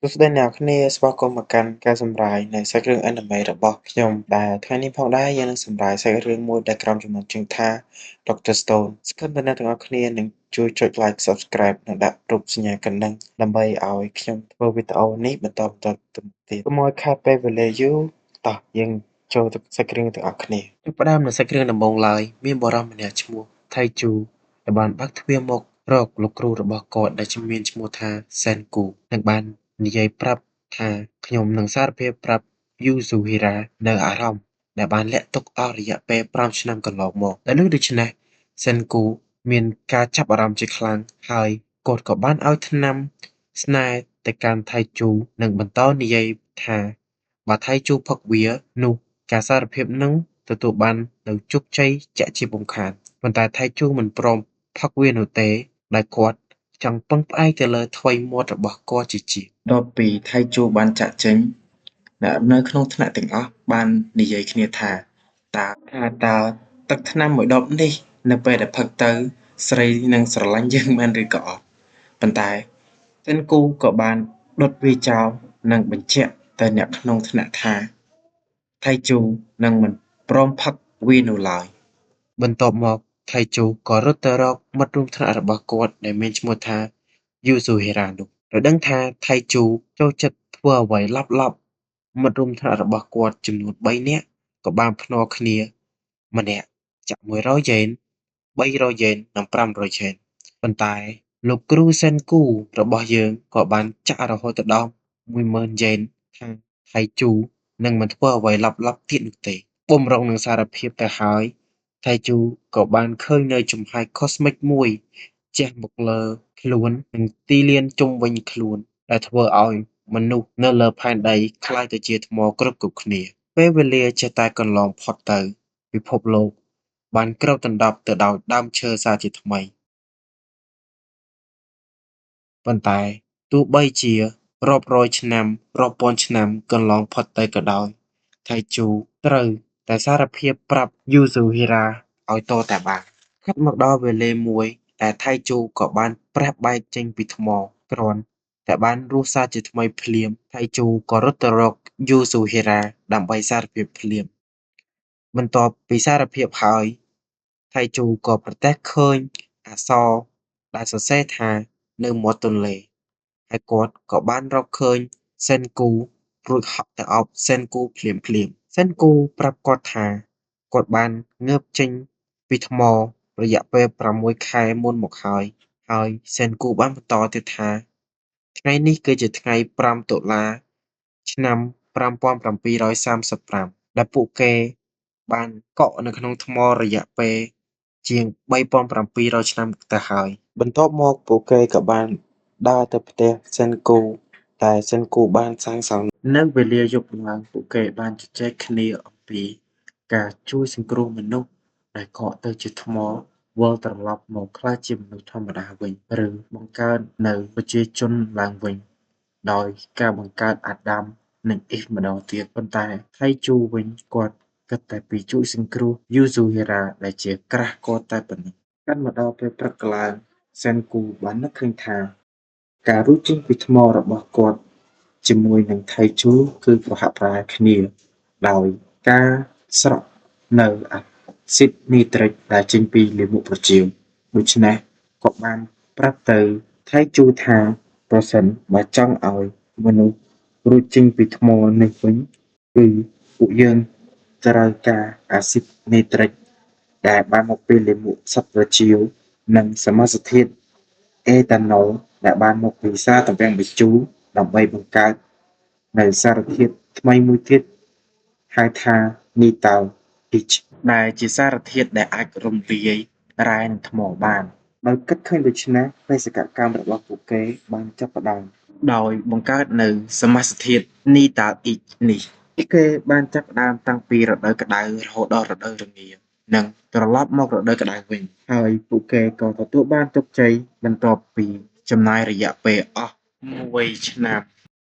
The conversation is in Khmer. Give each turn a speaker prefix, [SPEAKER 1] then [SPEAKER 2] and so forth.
[SPEAKER 1] សួស្តីអ្នកនរគ្នាស្វាគមន៍មកកាន់ការសម្រាយនៅសាច់រឿង anime របស់ខ្ញុំដែលថ្ងៃនេះផងដែរយើងនឹងសម្រាយសាច់រឿងមួយដែលក្រោមចំណងជើងថា Dr. Stone សង្ឃឹមថាអ្នកទាំងអស់គ្នានឹងជួយចុច Like Subscribe និងដាក់រូបសញ្ញាកណ្ដឹងដើម្បីឲ្យខ្ញុំធ្វើវីដេអូនេះបន្តបន្តទៅមុខទៀតកុំឲ្យខាតពេលវេលាយូរតោះយើងចូលទៅសាច់រឿងទាំងអស់គ្នាចាប់ផ្ដើមនៅសាច់រឿងដំបូងឡើយមានបុរសម្នាក់ឈ្មោះថៃជូដែលបានបើកទ្វារមករកលោកគ្រូរបស់គាត់ដែលមានឈ្មោះថាសែនគូនិងបាននិយាយប្រាប់ថាខ្ញុំនឹងសារភាពប្រាប់យូស៊ូហ៊ីរ៉ានៅអារម្មណ៍ដែលបានលាក់ទុកអស់រយៈពេល5ឆ្នាំកន្លងមកដែលនោះដូច្នេះសេនគូមានការចាប់អារម្មណ៍ជាខ្លាំងហើយគាត់ក៏បានឲ្យថ្នាំស្នេហ៍ទៅកាន់ថៃជូនិងបន្តនិយាយថាបើថៃជូផឹកវានោះការសារភាពនឹងទទួលបាននូវជោគជ័យជាក់ជាពុំខានប៉ុន្តែថៃជូមិនព្រមផឹកវានោះទេដោយគាត់ចង់ពឹងផ្អែកទៅលើថ្វីមាត់របស់គាត់ជាជាងដល់ពីថៃជូបានចាក់ចេញអ្នកនៅក្នុងថ្នាក់ទាំងអស់បាននិយាយគ្នាថាតើថាតើទឹកថ្នាំមួយដបនេះនៅពេលដែលផឹកទៅស្រីនឹងស្រឡាញ់យើងមែនឬក៏អត់ប៉ុន្តែសិនគូក៏បានដុតវាចោលនិងបញ្ជាក់ទៅអ្នកក្នុងថ្នាក់ថាថៃជូនឹងមិនព្រមផឹកវានោះឡើយបន្ទាប់មកថៃជូក៏រត់ទៅរកមិត្តរួមថ្នាក់របស់គាត់ដែលមានឈ្មោះថាយូស៊ូហ៊ីរ៉ានោះដោយដឹងថាថៃជូចូលចិត្តធ្វើអ្វីឡប់ៗមិត្តរួមថ្នាក់របស់គាត់ចំនួន3នាក់ក៏បានភ្នាល់គ្នាម្នាក់ចាក់100យ៉េន300យ៉េននិង500យ៉េនប៉ុន្តែលោកគ្រូសេនគូរបស់យើងក៏បានចាក់រហូតទៅដល់10000យ៉េនថាថៃជូនឹងមិនធ្វើអ្វីឡប់ៗទៀតនោះទេបំរុងនឹងសារភាពទៅហើយថៃជូក៏បានឃើញនៅចំហាយ Cosmic មួយជះមកលើខ្លួននិងទីលានជុំវិញខ្លួនដែលធ្វើឲ្យមនុស្សនៅលើផែនដីក្លាយទៅជាថ្មគ្រប់ៗគ្នាពេលវេលាចេះតែកន្លងផុតទៅពិភពលោកបានគ្របដណ្ដប់ទៅដោយដើមឈើសាជាថ្មីប៉ុន្តែទោះបីជារាប់រយឆ្នាំរាប់ពាន់ឆ្នាំកន្លងផុតទៅក៏ដោយថៃជូត្រូវតែសារភាពប្រាប់យូស៊ូហ៊ីរ៉ាឲ្យតតែបានខិតមកដល់វេលាមួយដែលថៃជូក៏បានប្រេះបែកចេញពីថ្មគ្រាន់តែបានរស់សាជាថ្មីភ្លាមថៃជូក៏រត់ទៅរកយូស៊ូហ៊ីរ៉ាដើម្បីសារភាពភ្លាមបន្ទាប់ពីសារភាពហើយថៃជូក៏ប្រទះឃើញអក្សរដែលសរសេរថានៅមាត់ទន្លេហើយគាត់ក៏បានរកឃើញសេនគូរួចហក់ទៅអោបសេនគូភ្លាមៗសេនគូប្រាប់គាត់ថាគាត់បានងើបចេញពីថ្មរយៈពេល6ខែមុនមកហើយហើយសេនគូបានបន្តទៀតថាថ្ងៃនេះគឺជាថ្ងៃ5តុលាឆ្នាំ5735ដែលពួកគេបានកក់នៅក្នុងថ្មរយៈពេលជាង3700ឆ្នាំទៅហើយបន្ទាប់មកពួកគេក៏បានដើរទៅផ្ទះសេនគូតែសេនគូបានសាងសង់នៅវេលាយប់ឡើងពួកគេបានជជែកគ្នាអំពីការជួយសង្គ្រោះមនុស្សដែលកក់ទៅជាថ្មវិលត្រឡប់មកក្លាយជាមនុស្សធម្មតាវិញឬបង្កើតនៅប្រជាជនឡើងវិញដោយការបង្កើតអាដាមនិងអ៊ីសម្ដងទៀតប៉ុន្តែថៃជូវិញគាត់គិតតែពីជួយសង្គ្រោះយូស៊ូហ៊ីរ៉ាដែលជាក្រាស់គាត់តែប៉ុណ្ណោះកាន់មកដល់ពេលព្រឹកឡើងសេនគូបាននឹកឃើញថាការរួចចេញពីថ្មរបស់គាត់ជាមួយនឹងថៃជូគឺប្រហាក់ប្រហែលគ្នាដោយការស្រក់នៅអាស៊ីតនីត្រិកដែលចេញពីលាមកប្រចៀវដូច្នេះគាត់បានប្រាប់ទៅថៃជូថាប្រសិនបើចង់ឲ្យមនុស្សរួចចេញពីថ្មនេះវិញគឺពួកយើងត្រូវការអាស៊ីតនីត្រិកដែលបានមកពីលាមកសត្វប្រចៀវនិងសមាសធាតុអេតាណុលដែលបានមកពីសារទំពាំងម្ជូរដើម្បីបង្កើតនៅសារធាតុថ្មីមួយទៀតហៅថានីតោអ៊ីចដែលជាសារធាតុដែលអាចរំលាយរ៉ែនិងថ្មបានដោយគិតឃើញដូច្នេះបេសកកម្មរបស់ពួកគេបានចាប់ផ្ដើមដោយបង្កើតនៅសមាសធាតុនីតាល់អ៊ីចនេះពួកគេបានចាប់ផ្ដើមតាំងពីរដូវក្តៅរហូតដល់រដូវរងានិងត្រឡប់មករដូវក្តៅវិញហើយពួកគេក៏ទទួលបានជោគជ័យបន្ទាប់ពីចំណាយរយៈពេលអស់1ឆ្នាំ